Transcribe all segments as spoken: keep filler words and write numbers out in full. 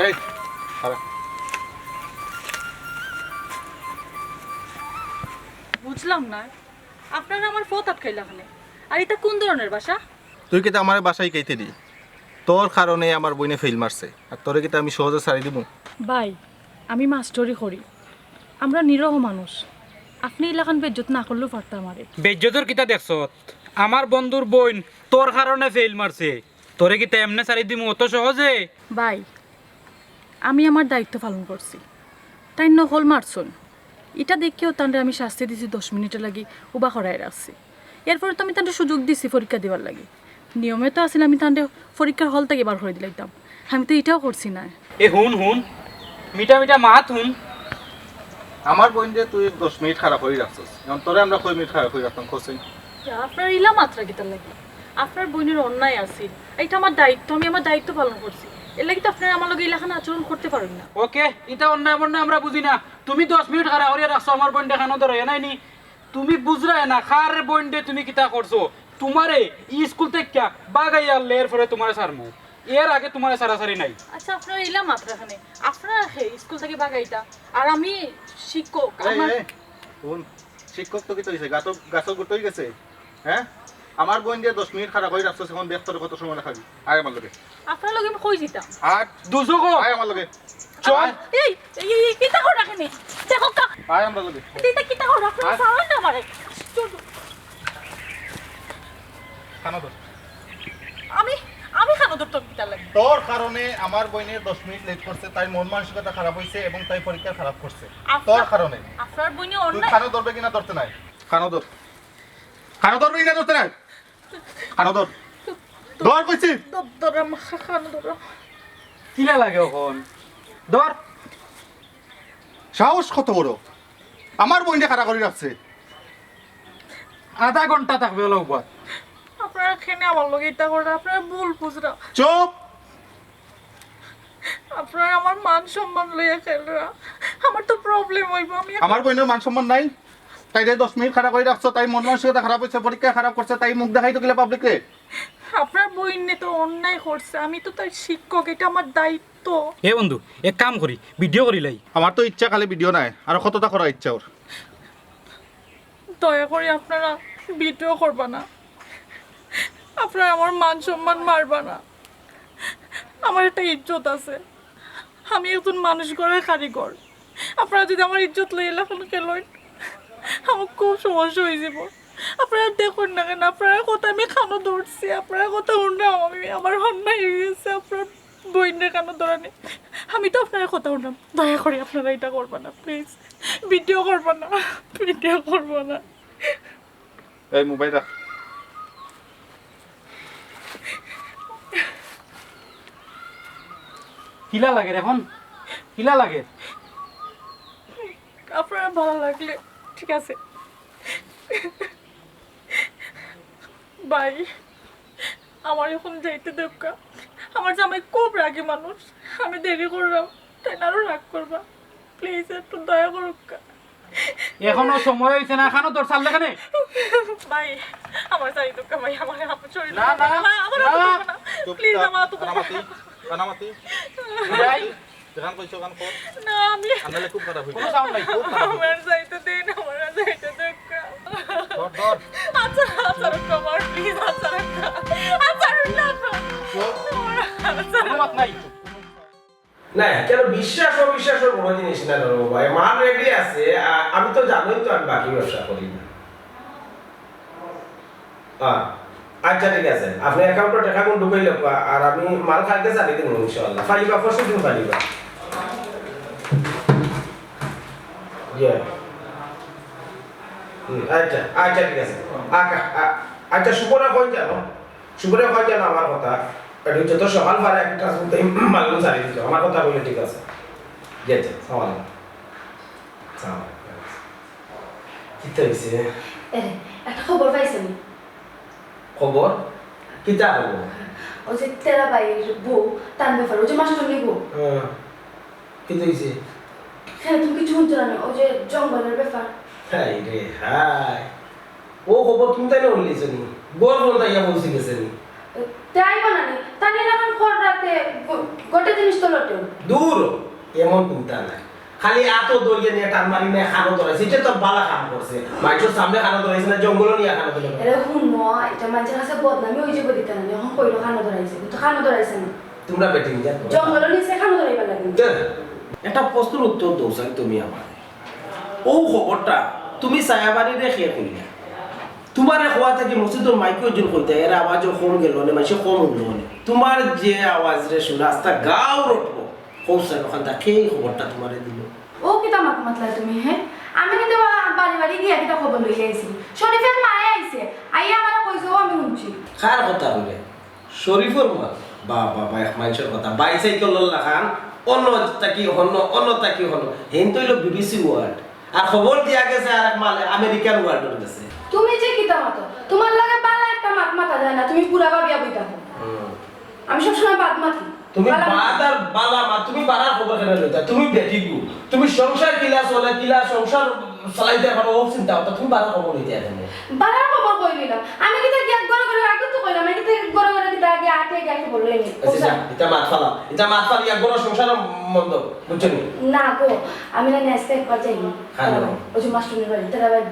এই, খাড়া। বুঝলাম না, আপনারা আমার পথ আটকাইলা কেনে? আর ইটা কোন ধরনের ভাষা? তুই কিতা আমারে ভাষা হিকাইতে দি? তোর কারণে আমার বইনে ফেইল মারছে, আর তোরে কিতা আমি সহজে ছাড়ি দিমু? ভাই, আমি মাস্টরি করি, আমরা নিরহ মানুষ, আপনে ইলাখান বেইজ্জত না করলেও পারতা আমারে। বেইজ্জতর কিতা দেখছত? আমার বন্ধুর বইন তোর কারণে ফেইল মারছে, তোরে কিতা এমনে ছাড়ি দিমু অত সহজে? ভাই, আমি আমার দায়িত্ব পালন করছি। তাইন নকল মারছইন, ইটা দেখিয়াউ তানরে আমি শাস্তি দিছি, দশ মিনিটর লাগি উবা করাই রাখছি। এরপরে তো আমি তানরে সুযোগ দিছি পরীক্ষা দিবার লাগি। নিয়মে তো আছিল আমি তানরে পরীক্ষার হল থাকি বার করি দিলাইতাম, আমি তো ইটাও করছি না। এ হুন হুন, মিঠা মিঠা মাত হুন। আমার বইনরে তুই দশ মিনিট খাড়া করি রাখছস, এখন তোরে আমরা কয় মিনিট খাড়া করি রাখতাম, কছইন? আপনার ইলা মাতরা কিতার লাগি? আপনার বইনের অন্যায় আছিল, ইটা আমার দায়িত্ব, আমি আমার দায়িত্ব পালন করছি। এর লাগি তো আপনারা আমার লগে ইলাখান আচরণ করতে পারইন না। ওকে, ইটা অন্যায় মন্যায় আমরা বুঝি না। তুমি দশ মিনিট খাড়া করিয়া রাখছো আমার বইনরে, কানো ধরাইয়া নাইনি? তুমি বুঝরায় না কার বইনরে তুমি কিতা করছো। তুমারে ই স্কুল থাকি বাগাইয়া আনলে এরপরে তুমারে ছাড়মু, এর আগে তুমারে ছাড়াছাড়ি নাই। আচ্ছা, আপনারা ইলা মাতরা কেনে? আপনারা কে স্কুল থাকি বাগাইতা, আর আমি শিক্ষক, এই, আমার এই, হুন, শিক্ষক তো কিতা অইছে? গাতো, গাছো গুট অই গেছে, হ্যাঁ? আমার বইনরে দশ মিনিট খাড়া করি রাখছস, এখন দেখ তোরে কত সময় লাগাইমু। আয় আমার লগে। আপনার লগে আমি কই যিতাম? আর দুজো গো। আয় আমার লগে। চল। এই, এই, এই, এই, কিতা কররা কেনে? দেখউক্কা। আয় আমার লগে। এটা, এটা কিতা কররা? আপনারা আয়। ছাড়ইন না আমারে। চল। কানো ধর। আমি, আমি কানো ধরতাম কিতার লাগি? তোর কারণে আমার বইনে দশ মিনিট লেট করছে, তাইর মন মানসিকতা খারাপ অইছে এবং তাই পরীক্ষা খারাপ করছে। আপনার, তোর কারণে। আপনার বইনে তুই অন্যায়। কানো ধরবে কিনা ধরতে নাই? কানো ধর। কানো ধরবে কিনা ধরতে নাই? কানো ধর। ধর কইছি। ধর, ধর, আমার কানো ধর। কিলা লাগে অখন? ধর। সাহস কত বড়? আমার বইনরে খাড়া করি রাখছে। আধা ঘন্টা থাকবে অলা উবাত। আপনারা কেনে আমার লগে ইতা কররা? আপনারা ভুল বুঝরা। চুপ! আপনারা আমার মান সম্মান লইয়া খেলরা। আমার তো problem অইবো। আমি আমার বইনর মান সম্মান নাই? তাইরে দশ মিনিট খাড়া করি রাখছো, তাই মন মানসিকতা খারাপ অইছে, পরীক্ষা খারাপ করছে, তাই মুখ দেখাইতো কিলা পাবলিকরে? আপনার বইনে তো অন্যায় করছে, আমি তো তার শিক্ষক, এটা আমার দায়িত্ব। এ বন্ধু, এক কাম করি, ভিডিও করিলাই। আমার তো ইচ্ছা খালি ভিডিও নায়, আর কততা করা ইচ্ছা ওর। দয়া করি আপনারা ভিডিও করবা না, আপনারা আমার মান সম্মান মারবা না, আমার একটা ইজ্জত আছে, আমি একজন মানুষ গড়ার কারিগর। আপনারা যদি আমার ইজ্জত লইয়া ইলাখান খেলইন, আমার খুব সমস্যা অইযিবো। আপনারা দেখইন না কেনে? আপনারার কথা আমি কানো ধরছি, আপনারার কথা হুনরাম আমি, আমার অন্যায় অই গেছে। আপনার বইনরে কানো ধরানি, আমি তো আপনারার কথা হুনরাম। দয়া করি আপনারা ইটা করবা না, please। ভিডিও করবা না, ভিডিও করবা না। এই মোবাইল রাখ। কিলা লাগের অখন? কিলা লাগের? আপনার ভালা লাগলে ঠিক আছে। ভাই, আমার অখন যাইতে দেউক্কা। আমার জামাই খুব রাগী মানুষ, আমি দেরি করলাম, তাইন আরো রাগ করবা। Please, একটু দয়া করুক্কা। অখনো সময় অইছে না, কানো ধর, ছাড়লে কেনে? ভাই, আমার যাইতে দেউক্কা ভাই, আমার, আমার শরীর না, না, না, আমার না। অত দেউক্কা না। চুপ, Please, চুপ। আমার অত দেউক্কা না। কানামাতি, কানামাতি। ভাই। যেখান কইছো, ওখান কর। না, আমি আর নাইলে খুব খারাপ অইবো। কোনো sound নাই, খুব খারাপ অইবো। আমার যাইতে দেইন, আমার যাইতে দেউক্কা। ধর, ধর। আচ্ছা, আচ্ছা, রুক্কা আমার, please, আচ্ছা, রুক্কা। আচ্ছা, রুক্কা। চুপ। আমার আচ্ছা। কোনো মাত নাই। না, কেন বিশ্বাস অবিশ্বাসর বড় জিনিস না, ধরো ভাই, মাল ready আছে, আ-, আমি তো জানোই তো আমি বাকি ব্যবসা করি না। আ-, আচ্ছা, ঠিক আছে, আপনে account-ও টেকা কোন ঢুকাইলে পা-, আর আমি মাল কালকে চালি দিমু ইনশাআল্লাহ। ফালিবা, পরশু দিন ফালিবা। ইয়ে। হুম, আচ্ছা, আচ্ছা, ঠিক আছে। আ-, আ-, আচ্ছা, শুকরে কই জানো? শুকরে কই জানো আমার কথা? একটু যত সকাল পারে একটা শুনতে মালুম চালি দিত। আমার কথা কইলে ঠিক আছে। জি, জি, সালাম আলাইকুম। সালাম আলাইকুম। কিতা অইছে? এরে, একটা খবর পাইছো নি? খবর? কিতা খবর? ওই যে তেরা ভাইর বউ, তার ব্যাপারে, ওই যে মাস্টারনি বউ। হ্যাঁ। কিতা অইছে? হ্যাঁ, তুমি কিছু হুনছো না নি? ওই যে জঙ্গলর ব্যাপার। হায় রে হায়। ও খবর তুমি তাইলে হুনলিছো নি? ঘর পর্যন্ত আইয়া পৌঁছি গেছে নি? তাই বানানি, তাই নিলাম খর রাতে গ-, গোটা জিনিস তো লটে। দূর, এমন কুন্তা নাই। খালি আতো দরিয়া নিয়া টান মারি নিয়া খানো ধরাইছে, ইটা তো বালা কাম করছে। মাইনষর সামনে খানো ধরাইছে না, জঙ্গলো নিয়া খানো ধরাইছে। এরে হুনো, ইটা মাইনষর কাছে বদনামি অইযিবো দিতা না, অখন কইলো খানো ধরাইছে, কিন্তু খানো ধরাইছে না। তুমরা বেটিন যা। জঙ্গলো নিছে খানো ধরাইবার লাগি। তে, একটা প্রশ্নর উত্তর দেও চাই তুমি আমারে। অউ খবরটা তুমি ছায়াবাড়িরে কিয়া কইলা? তুমারে কওয়া থাকি মসজিদর মাইকো একজন কইতা, এর আওয়াজও কম গেলো নে, মাইনষে কম হুনলো নে। তুমার যে আওয়াজরে হুনা আস্তা গাঁও রটবো। কও চাই অখানতা কে ই খবরটা তুমারে দিলো? অউ কিতা মাত মাতলায় তুমি, হে? আমি কিতা বা-, বাড়ি বাড়ি গিয়া কিতা খবর লইয়া আইছি? শরীফের মায়ে আইছে, আইয়া আমারে কইছে, অউ আমি হুনছি। কার কথা কইলে? শরীফর মা? বাবা, বাবা, এক মাইনষর কথা। বাইসাইকেলর লাখান, অনো থাকি হনো, অনো থাকি হনো। হেইন তো অইলো বিবিসি ওয়ার্ল্ড। আর খবর দিয়া গেছে আরেক মালে, আমেরিকান ওয়ার্ল্ডর গেছে। তুমি যে কিতা মাতো, তুমার লগে বালা একটা মাত মাতা যায় না, তুমি বুড়া ভাবিয়া বইতা। হুম। আমি সবসময় বাদ মাতি। তুমি বালা বাদ আর বালা মা, তুমি বাড়ার খবর কেনে লইতা? তুমি বেটি গু, তুমি সংসার কিলা চলে, কিলা সংসার চালাইতে পারো, অউ চিন্তা করতা, তুমি বাড়ার খবর লইতা কেনে? বাড়ার খবর কই লইলাম? আমি কিতা গিয়া ঘরে ঘরে, আগে তো কইলাম, আমি কিতা ঘরে ঘরে কিতা আগে আটে গিয়া খবর লইনি। আচ্ছা, যা, ইতা মাত ফালা, ইতা মাত ফালা, ইয়া ঘরর সংসার মন্দ, বুঝছো নি? না গো, আমি না আজকে একবার যাইমু। হ্যাঁ। অউ যে মাস্টরনির বাড়ি, তারা আবার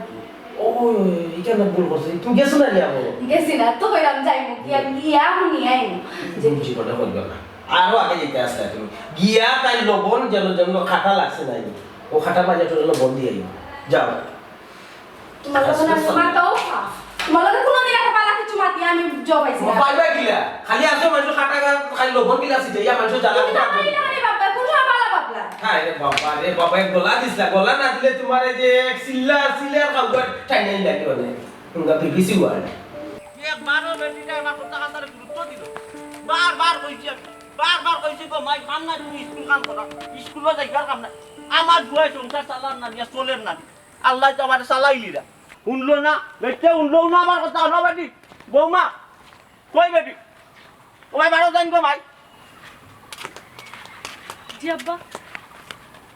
ও, ইখান ভুল করছে। তুমি গেছো না নি আবো? গেছি না, তো কইলাম যাইমু, গিয়া, গিয়া হুনি আইমু। যে জীবনে কইবা না। আরো আগে যাইতা আছলা তুমি। গিয়া তাই লবণ যেন, যেন খাটা লাগছে না নি। অউ খাটার মাঝে একটু লবণ দিয়া আইও। যাও। তুমার লগে না মাথাও খাও। তুমার লগে কুনুদিন একটা বালা কিছু মাতি আমি জবাইছি না। পাইবা কিলা? খালি আসো মাইনষর খাটা গা, খালি লবণ কিলা ছিটাইয়া মাইনষর জ্বালা তুমি তো পুরা করি। কইলা রে বাবা, কোন সময় বালা বাবলা? হায় রে বাবা, রে বাবা, এক গলা দিছলা, গলা না দিলে তুমার এই যে এক চিল্লা, চিল্লার কাউকে টাইনাই লাগে মানে। তোমরা বিবিসি ওয়ার্ল্ড। একবারও বেটিটা আমার কথা কান্দারে গুরুত্ব দিল। বারবার কইছি আমি, বারবার কইছি গো মাই, কাম না তুমি স্কুল কাম করো, স্কুলো যাইবার কাম না। আমার বুয়ায় সংসার চালার না, নিয়া চলের না। আল্লায় তো আমারে চালাইলিরা। হুনলো না, বেটিয়ে হুনলো না আমার কথা, হুনো বেটি। বৌমা, কই বেটি? ও মাই, বারো যাইন গো মাই। জি আব্বা।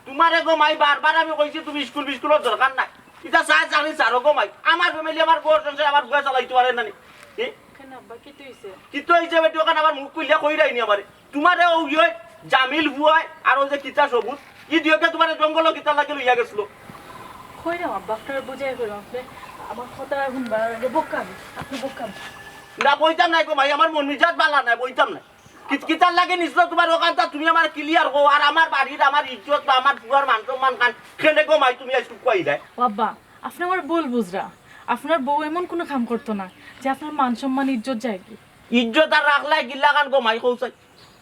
তুমারে গো মাই, বারবার আমি কইছি তুমি স্কুল বিস্কুলর দরকার নাই। ইতা চাই চাকরি ছাড়ো গো মাই। আমার ফ্যামিলি, আমার ঘর সংসার, আমার বুয়ায় চালাইতো পারে না নি। এ? কেনে আব্বা, কিতা অইছে? কিতা অইছে বেটি, অখান আমার মুখ খুলিয়া কইরায় নি আমারে। তুমারে অউ ইয়ে জামিল বুয়ায় আর অউ যে কিতা সবুজ, ই দুইওকে তুমারে জঙ্গলো কিতার লাগি লইয়া গেছলো? কইরাম আব্বা, আপনারে বুঝাইয়া কইরাম, আপনে আমার কথা হুনবা না, বকবা, আপনে বকবা। না, বইতাম নায় গো মাই, আমার মন মিজাজ বালা নায়, বইতাম নায়। কিত-, কিতার লাগি নিছলো তুমার অখানতা, তুমি আমারে ক্লিয়ার কও, আর আমার বাড়ির, আমার ইজ্জত বা আমার ফুয়ার মান সম্মান খান, কেনে গো মাই তুমি আইজ খুব কইরায়? ও আব্বা, আপনে আমারে ভুল বুঝরা, আপনার বউ এমন কুনু কাম করতো না যে আপনার মান সম্মান ইজ্জত যায়গি। ইজ্জত আর রাখলায় কিলা খান গো মাই কও চাই।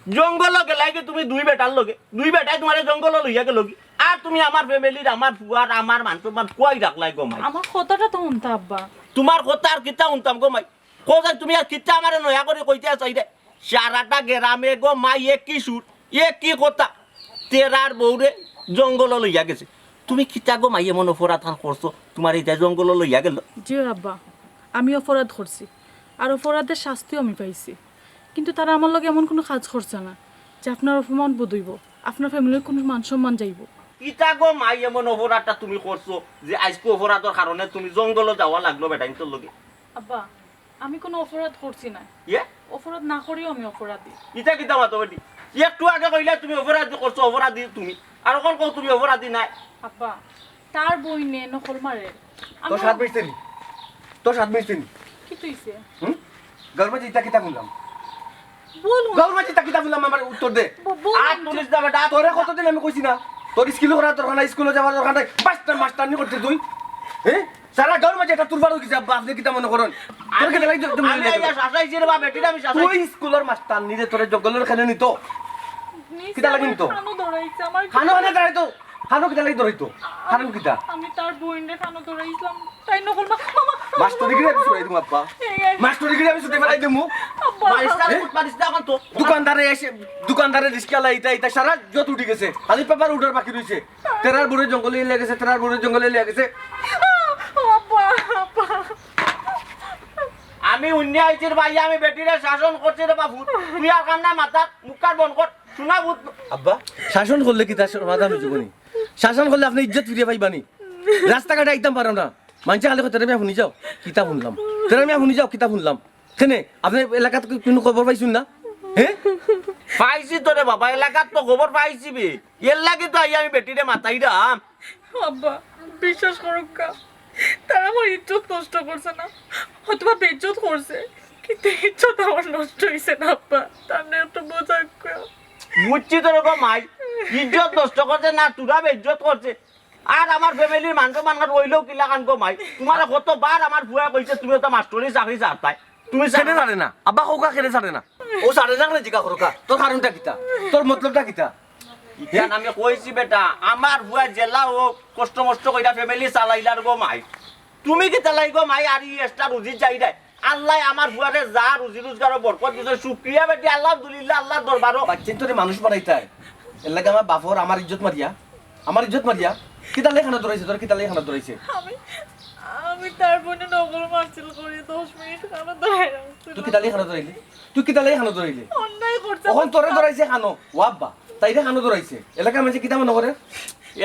জঙ্গলো গেলায়গি তুমি দুই বেটার লগে, দুই বেটায় তুমারে জঙ্গলো লইয়া গেলোগি। আর তুমি আমার ফ্যামিলির, আমার ফুয়ার, আমার মান সম্মান কুয়াই রাখলায় গো মাই। আমার কথাটা তো হুনতা আব্বা। তুমার কথা আর কিতা হুনতাম গো মাই? কও চাই তুমি আর কিতা আমারে নয়া করি কইতে চাইরায়? সারাটা গেরামে গো মাই একই সুর, একই কথা। তেরার বউরে জঙ্গলো লইয়া গেছে। তুমি কিতা গো মাই এমন অপরাধ খান করছো, তুমারে ইতায় জঙ্গলো লইয়া গেলো? জি আব্বা, আমি অপরাধ করছি, আর অপরাধের শাস্তিও আমি পাইছি। কিন্তু তারা আমার লগে এমন কুনু কাজ করছে না যে আপনার অপমান বোধ অইবো, আপনার ফ্যামিলির কুনু মান সম্মান যাইবো। কিতা গো মাই এমন অপরাধটা তুমি করছো যে আইজকু অপরাধর কারণে তুমি জঙ্গলো যাওয়া লাগলো বেটাইন্তর লগে? আব্বা, আমি কুনু অপরাধ করছি না। ইয়ে? অপরাধ না করিও আমি অপরাধী। ইতা কিতা মাতো বেটি? একটু আগে কইলা তুমি অপরাধী করছো, অপরাধী তুমি। আর অখন কও তুমি অপরাধী নায়। আব্বা, তার বইনে নকল মারে। আমি তোর সাত মিনিট নি। তোর সাত মিনিট নি। কিতা অইছে? হুম? গাউর মাঝে ইতা কিতা হুনলাম? বলুন। গাউর মাঝে ইতা কিতা হুনলাম, আমারে উত্তর দে। ব-, বলুন। আর তুলিস না বেটা, তোরে কতদিন আমি কইছি না? তোর স্কুলো করার দরকার নাই, স্কুলো যাওয়ার দরকার নাই। মাস্টার, মাস্টারনি করতে তুই। হ্যাঁ? সারা গাউর মাঝে ইটা তুলফান অইগেছে, আব্বা, আপনে কিতা মনে করইন? তোর কিতা লাগি জব-, জব-, আমি জব-, আইয়া শাসাইছি রে বা, বেটিরে আমি শাসাইছি। তুই স্কুলর মাস্টারনিরে তোরে জঙ্গলর খেলে নিত? নিছে, কিতা লাগি আমার নিত? কানো ধরাইছে, আমার কানো, কানো ধরাইতো? কানো কিতা লাগি ধরাইতো? কানো কিতা? আমি তার বইনরে কানো ধরাইছিলাম, তাই নকল মা-, মামা, মামা, মাস্টারগিরি আমি ছুটাই দিমু, আব্বা। এই, এই। মাস্টারগিরি আমি ছুটাই ফেলাই দিমু। আব্বা। মারিস না, হ্যাঁ? মারিস না এখন তো। দোকানদারে এসে, দোকানদারে রিস্কালা ইতা, ইতা সারা যত উঠি গেছে। খালি পেপার উঠার বাকি রইছে। তেরার বুড়ে জঙ্গলে লিয়া গেছে, তেরার বুড়ে জঙ্গলে লিয়া গেছে। ও আব্বা, আব্বা। আমি উন্নে আইছি রে ভাই, আমি বেটিরে শাসন করছি রে বাবু। তুই আর কান্না মাথার মুখটা বন্ধ কর। শোনা ভূত। আব্বা, শাসন করলে কিতা সমাধান অইযিবো নি? শাসন করলে আপনে ইজ্জত ফিরিয়া পাইবা নি? রাস্তাঘাটে আইতাম পারো না। মাইনষে খালি কয়, "তেরা মিয়া হুনি যাও, কিতা হুনলাম? তেরা মিয়া হুনি যাও, কিতা হুনলাম?" কেনে? আপনে এলাকাত কুনু খবর পাইছইন না? পাইছি তো রে বাবা, এলাকাত তো খবর পাইছি বে। এর লাগি তো আইয়া আমি বেটিরে মাতাইরাম। আব্বা, বিশ্বাস করুক্কা, তারা আমার ইজ্জত নষ্ট করছে না, হয়তোবা বেইজ্জত করছে, কিন্তু ইজ্জত আমার নষ্ট অইছে না আব্বা। তার একটু বোঝাউক্কা। বুঝছি তো রে গো মাই, ইজ্জত নষ্ট করছে না, তোরা বেইজ্জত করছে। আর আমার ফ্যামিলির মান সম্মান আর অইলেও কিলাখান গো মাই। তোমারে কতবার আমার ফুয়ায় কইছে তুমি তো মাস্টরি চাকরি ছাড়তায়। তুমি ছাড়ো। কেনে ছাড়ে না? আব্বা কউক্কা কেনে ছাড়ে না? ও ছাড়ে না কেনে জিগা করুক্কা? তোর কারণটা কিতা? তোর মতলবটা কিতা? ইখান আমি কইছি বেটা, আমার ফুয়া জেলা ও কষ্ট মষ্ট কইরা ফ্যামিলি চালাইলার গো মাই। তুমি কিতা লাগি গো মাই আর ই এক্সট্রা রুজি যাইরায়? আল্লায় আমার ফুয়ারে যা রুজি রোজগারো বরকত দিছে, শুকরিয়া বেটি, আলহামদুলিল্লাহ, আল্লার দরবারো। বাচ্চাইন্তরে মানুষ বানাইতায়, এর লাগি আমার বাপর আমার ইজ্জত মারিয়া, আমার ইজ্জত মারিয়া। কিতার লাগি কানো ধরাইছে তোর? কিতার লাগি কানো ধরাইছে? আমি, আমি তার বইনে নকল মাস্টারি করি দশ মিনিট কানো ধরাই রাখছি। তুই কিতার লাগি কানো ধরাইলি? তুই কিতার লাগি কানো ধরাইলি? অন্যায় করছে। অখন তোরে ধরাইছে কানো? ও আব্বা, তাইরে কানো ধরাইছে? এলাকার মাঝে কিতা মনে করে?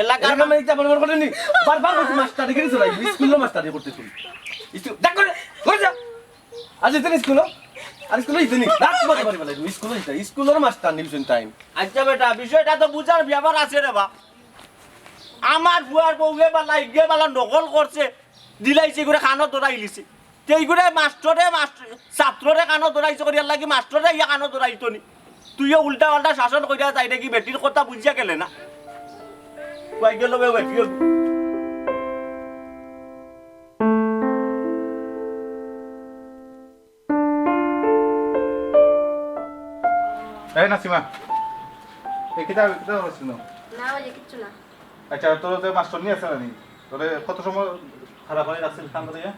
এলাকার এলাকার মাঝে কিতা মনে করে নি? বারবার কইছি মাস্টারি করি চলাই, স্কুলো মাস্টারি করতে তুই। স্কুল, ডাক করে, ঘরে যা। আজ ইতে নি স্কুলো? আর স্কুলো ইতে নি? রাত বারে বারে বেলা স্কুলো ইতে, স্কুলর মাস্টার নি টিউশন টাইম। আচ্ছা বেটা, বিষয়টা তো বুঝার ব্যাপার আছে রে বা। আমার ফুয়ার বউয়ে বালা, ইগে বালা নকল করছে, দিলাইছে, ইগুরে কানো ধরাইলিছে। তে ইগুরে মাস্টরে, মাস্ট-, ছাত্ররে কানো ধরাইছে করিয়ার লাগি মাস্টরে ইয়া কানো ধরাইতো নি। তুইও উল্টা পাল্টা শাসন করিয়া তাই দেখি বেটির কথা বুঝিয়া গেলে না। কই গেল বে বেটি? এই নাসিমা, এই কিতা, কিতা করছিস না? না, ওই যে কিচ্ছু না। আচ্ছা, তোর যে মাস্টর নি আছে না নি? তোরে কত সময় খাড়া করি রাখছিল কান ধরিয়া?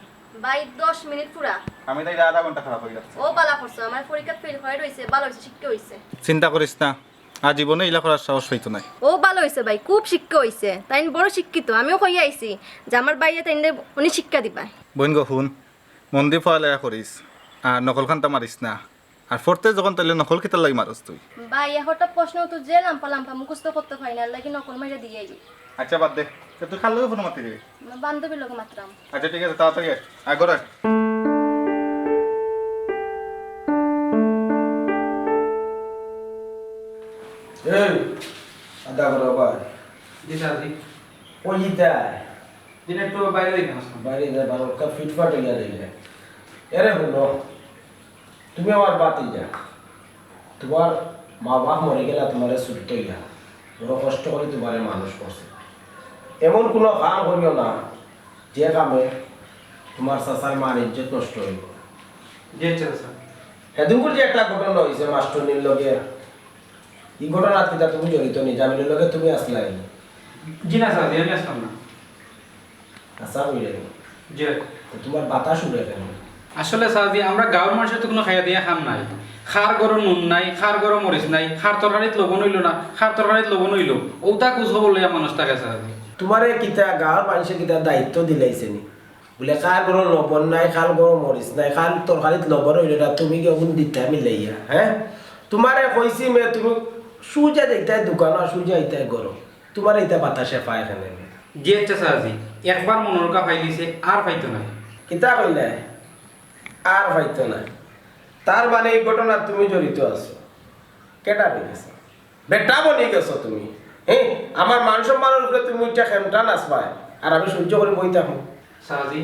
ভাই, দশ মিনিট পুরা। আমি তাই আধা ঘন্টা খাড়া করি রাখছি। ও বালা করছো, আমার পরীক্ষা ফেল হয়ে রইছে, বালা হইছে, শিক্ষা হইছে। চিন্তা করিস না, আর জীবনে ইলা করার সাহস পাইতো নাই। ও বালা হইছে ভাই, খুব শিক্ষা হইছে। তাইন বড় শিক্ষিত, আমিও কইয়া আইছি যে আমার ভাইয়ে তাইনরে উনি শিক্ষা দিবা। বইন গো হুন, মন দি পড়ালেখা করিস, আর নকল খান্তা মারিস না। আর পড়তে যখন তাইলে নকল কিতার লাগি মারস তুই? ভাই, একটা প্রশ্ন তো যে লাম্পা লাম্পা মুখস্থ করতে পারি না, এর লাগি নকল মাইরা দিয়ে আইবি। আচ্ছা, বাদ দে। তে তুই কার লগে ফোন মারতে দিবি? আমার বান্ধবীর লগে মাতরাম। আচ্ছা, ঠিক আছে, তাড়াতাড়ি আয়। আয়, ঘরে আয়। এই, আদা বড় ভাই। জি স্যার, জি। ওই ইতা। জি না, একটু বাইরে যাই না, আসলাম। বাইরে যাই, বারো কা ফিটফাট হইয়া রইলে। এরে হুনো, তুমি আমার ভাতিজা। তোমার মা বাপ মরি গেলা, তোমারে ছুটতে গিয়া। বড় কষ্ট করি তোমারে মানুষ করছে। এমন কোনো কাম করিও না, যে কামে তোমার চাচার মার ইজ্জত নষ্ট হইব। জি, আচ্ছা, স্যার। সেদিনকুর যে একটা ঘটনা হইছে মাস্টরনির লগে, এই ঘটনাত কিতা তুমি জড়িত নি? জামিলর লগে তুমি আসলাই? জি না, স্যার, জি, আমি আসলাম না। আচ্ছা, বুঝলে। জি। তো তোমার বাতাস উড়ে কেন? আসলে স্যার জি, আমরা গাঁওর মানুষের তো কোনো খাইয়া দিয়া কাম নাই। কার ঘরো নুন নাই, কার ঘরো মরিচ নাই, কার তরকারিত লবণ হইল না, কার তরকারিত লবণ হইল, ওটা খোঁজ খবর লইয়া মানুষ থাকে স্যার জি। তোমারে কিতা গাঁওর মানুষে কিতা দায়িত্ব দিলাইছে নি? বুলে কার ঘরো লবণ নাই, কার ঘরো মরিচ নাই, কার তরকারিত লবণ হইল না, তুমি কি ওগুন দিতা মিলাইয়া, হ্যাঁ? তোমারে কইছি মে, তুমি সুজা যাইতায় দোকানো, সুজা আইতায় ঘরো। তোমার ইতা বাতাসে পায় কেনে? জি আচ্ছা স্যার জি, একবার মনর কা পাইলিছে, আর পাইতো নায়। কিতা কইলায়? আর পাইতো নায়। তার মানে এই ঘটনাত তুমি জড়িত আছো। কেটা কইতেছে? বেটা বনি গেছো তুমি। হ্যাঁ, আমার মান সম্মানর উপরে তুমি উঠা খেমটা নাচবায়, আর আমি সহ্য করি বই থাকো। স্যার জি,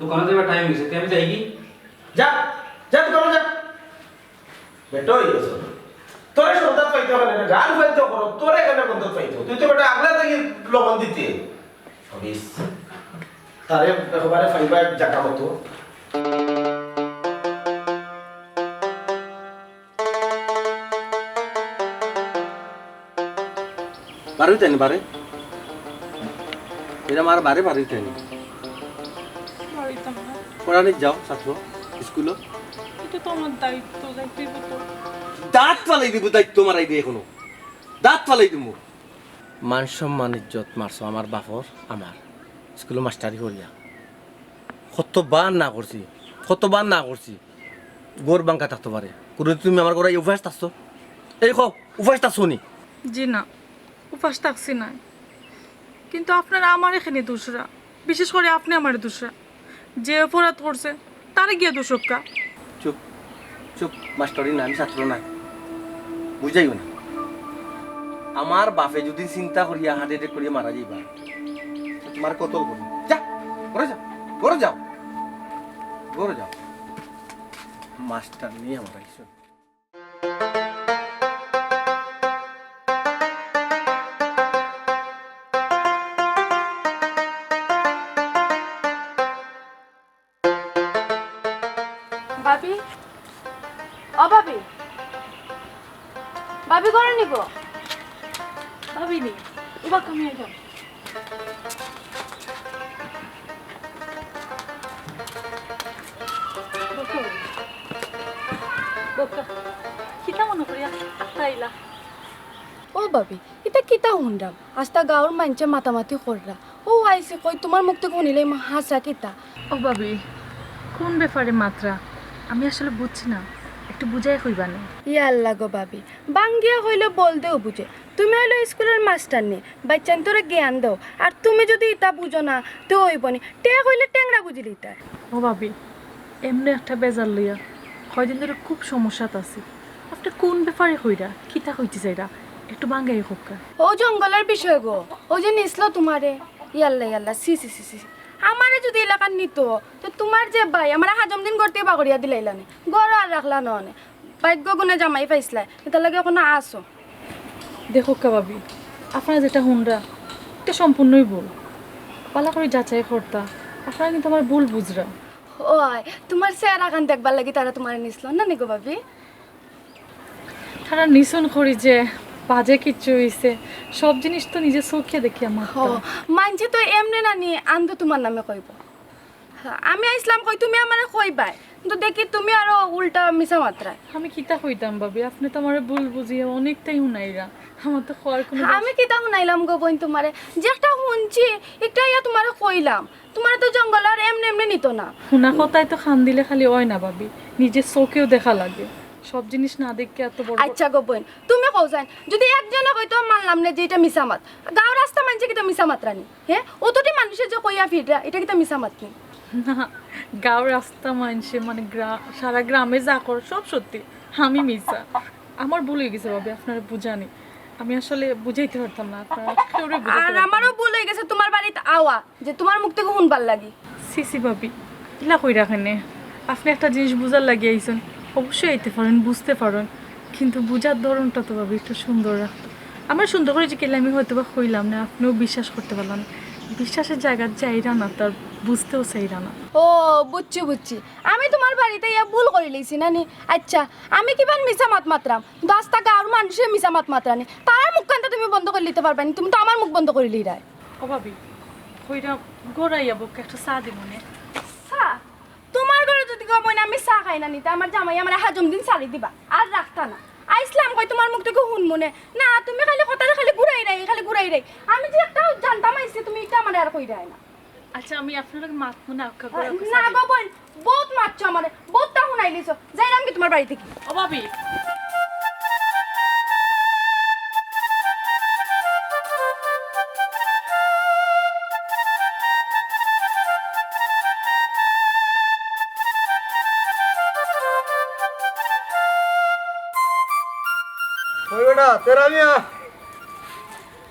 দোকানো যাইবার টাইম হইছে, তে আমি যাই কি? যা, যা দোকানো যা। বেটা হয়ে গেছো। তোরে সন্তান পাইতে হবে না, গান পাইতে করো, তোরে এখানে বন্ধ পাইতে হবে। তুই তো বেটা আগলা থেকে লবণ দিতে। হবিস। তারে একেবারে পাইবা এক জায়গা মতো। বারোই তাই নি, বারে। এরা মার বারে বারোই তাই নি। বাড়িতাম না। পড়ানি যাও, ছাত্র, স্কুলো। এটা তো আমার দায়িত্ব, দায়িত্ব তো। দাঁত ফালাই দিব, দায়িত্ব মারাই দে এখনো। দাঁত ফালাই দিব। মান সম্মান ইজ্জত মারছো আমার বাপর, আমার। স্কুলো মাস্টারি করিয়া। কতবার না করছি, কতবার না করছি। ঘর ভাঙ্গা থাকতে পারে। কোনো তুমি আমার ঘরে উপাস থাকছো? এই কও, উপাস থাকছো নি? জি না, উপাস থাকছি না। কিন্তু আপনারা আমার এখানে দোষরা, বিশেষ করে আপনি আমার দোষরা। যে অপরাধ করছে, তারে গিয়া দোষক্কা। চুপ, চুপ, মাস্টারি না, আমি ছাত্র না। বুঝাইও না। আমার বাপে যদি চিন্তা করিয়া হার্ট অ্যাটাক করিয়া মারা যাইবা, তো তোমার কতল করবো। যা, ঘরে যাও, ঘরে যাও, ঘরে যাও। মাস্টার নিয়ে আমার আইসো। ভাবি, ও ভাবি, ভাবি ঘরো নি গো? ভাবি নি, উবা তুমি আইও। বউক্কা, বউক্কা, কিতা মনো করিয়া আইলা? ও ভাবি, ইতা কিতা হুনরাম? আস্তা গাঁওর মাইনষে মাতামাতি কররা। ও আইছি কই, তুমার মুখ থাকি হুনিলে ইমা হাছা কিতা? ও ভাবি, কুন ব্যাপারে মাতরা? আমি আসলে বুঝছি না, একটু বুঝাইয়া কইবা নি? ইয়া আল্লাহ গো ভাবি, ভাঙ্গিয়া কইলে বলদেও বুঝে। তুমি অইলো ইস্কুলর মাস্টারনি, বাইচ্চাইন্তরে জ্ঞান দেও। আর তুমি যুদি ইতা বুঝো না, তে অইবো নি। টেক অইলে টেংরা বুঝিলিতায়। ও ভাবি, এমনে একটা বেজার লইয়া কয়দিন ধরি খুব সমস্যাত আছি। আপনে কুন ব্যাপারে কইরা, কিতা কইতে চাইরা, একটু ভাঙ্গাই কউক্কা। অউ জঙ্গলর বিষয় গো, অউ যে নিছলো তুমারে। ইয়াল্লা, ইয়াল্লা, ছি, ছি, ছি, ছি। আমারে যুদি ইলাখান নিতো, তে তুমার যে ভাই, আমারে হাজম দিন ঘর থাকি বার করিয়া দিলাইলা নে। ঘরো আর রাখলা না অনে। ভাগ্য গুণে জামাই পাইছলায়, ইতার লাগি অখনো আছো। দেখউক্কা ভাবি, আপনারা যেটা হুনরা, ইটা সম্পূর্ণই ভুল। ভালা করি যাচাই করতা, আপনারা কিন্তু আমার ভুল বুঝরা। ওই, তুমার চেহারাখান দেখবার লাগি তারা তুমারে নিছলো না নি গো ভাবি? তারা নিছইন করি যে বাজে কিচ্ছু অইছে, সব জিনিস তো নিজে চউখে দেখিয়া মাততা। ও, মাইনষে তো এমনে না নি আন্দো তুমার নামে কইবো। আমি আইছলাম কই তুমি আমারে কইবায়, কিন্তু দেখি তুমি আরো উল্টা মিছা মাতরায়। আমি কিতা কইতাম ভাবি, আপনে তো আমারে ভুল বুঝিয়া অনেকটাই হুনাইরা। আমার তো কওয়ার কুনু আমি কিতা হুনাইলাম গো বইন তুমারে? যেটা হুনছি, ইটা ইয়া তুমারে কইলাম। তুমারে তো জঙ্গলে আর এমনে এমনে নিতো না। হুনা কথায় তো কান দিলে খালি অয় না ভাবি, নিজে চউখেও দেখা লাগে। সব জিনিস না দেখিয়া এত বড় বড় আইচ্ছা গো বইন, তুমি কও যাইন, যুদি একজনে কইতো মানলাম নে যে ইটা মিছা মাত, গাঁওর আস্তা মাইনষে কিতা মিছা মাতরা নি? হে, অতটি মাইনষে যে কইয়া ফিররা, ইটা কিতা মিছা মাত নি? না, গাঁওর আস্তা মাইনষে মানে গ্রা-, সারা গ্রামে যা কর সব সত্যি, আমি মিছা। আমার ভুল অইগেছে ভাবি, আপনারে বুঝানি। আমি আসলে বুঝাইতে পারতাম না, আপনারা কেউরে বুঝাইতে আর পারতাম আমারও না। ভুল অইগেছে তুমার বাড়িত আওয়া, যে তুমার মুখ থাকি হুনবার লাগি। ছি ছি ভাবি, ইলা কইরা কেনে? আপনে একটা জিনিস বুঝার লাগি আইছইন, অবশ্যই আইতে পারেন, বুঝতে পারেন, কিন্তু বুঝার ধরনটা তো ভাবি একটু সুন্দর রাখতো। আমার সুন্দর করি যে কিলা আমি হয়তো বা কইলাম না, আপনেও বিশ্বাস করতে পারলেন না। বিশ্বাসের জায়গা যাইরা না, তার বুঝতেও চাইরা না। ও, বুঝছি, বুঝছি। আমি তুমার বাড়িত ইয়া ভুল করিলিছি না নি? আইচ্ছা, আমি কিবান মিছা মাত মাতরাম? কিন্তু আস্তা গাঁওর মাইনষে মিছা মাত মাতরা নি। তারার মুখখান তো তুমি বন্ধ করিলিতে পারবায় নি, তুমি তো আমার মুখ বন্ধ করিলিরায়। ও ভাবি, কইরা ঘরো আইয়া বউক্কা একটা চা দিমু নে। চা? তুমার ঘরো যুদি গো বইন আমি চা খাই না নি, তে আমার জামাই আমারে হাজম দিন ছাড়ি দিবা, আর রাখতা না। আইছলাম কই তুমার মুখ থাকি হুনমু নে। না, তুমি খালি কথারে খালি ঘুরাইরায়, খালি ঘুরাইরায়। আমি যে একটা জানতাম আইছি, তুমি ইটা আমারে আর কইরায় না। আইচ্ছা, আমি আপনার লগে মাতমু না, আক্কা করে আহ, না গো বইন, বউত মাতছো আমারে, বউততা হুনাইলিছো। যাইরাম কি তুমার বাড়ি থাকি? ও ভাবি। ওই বেটা, তেরা মিয়া।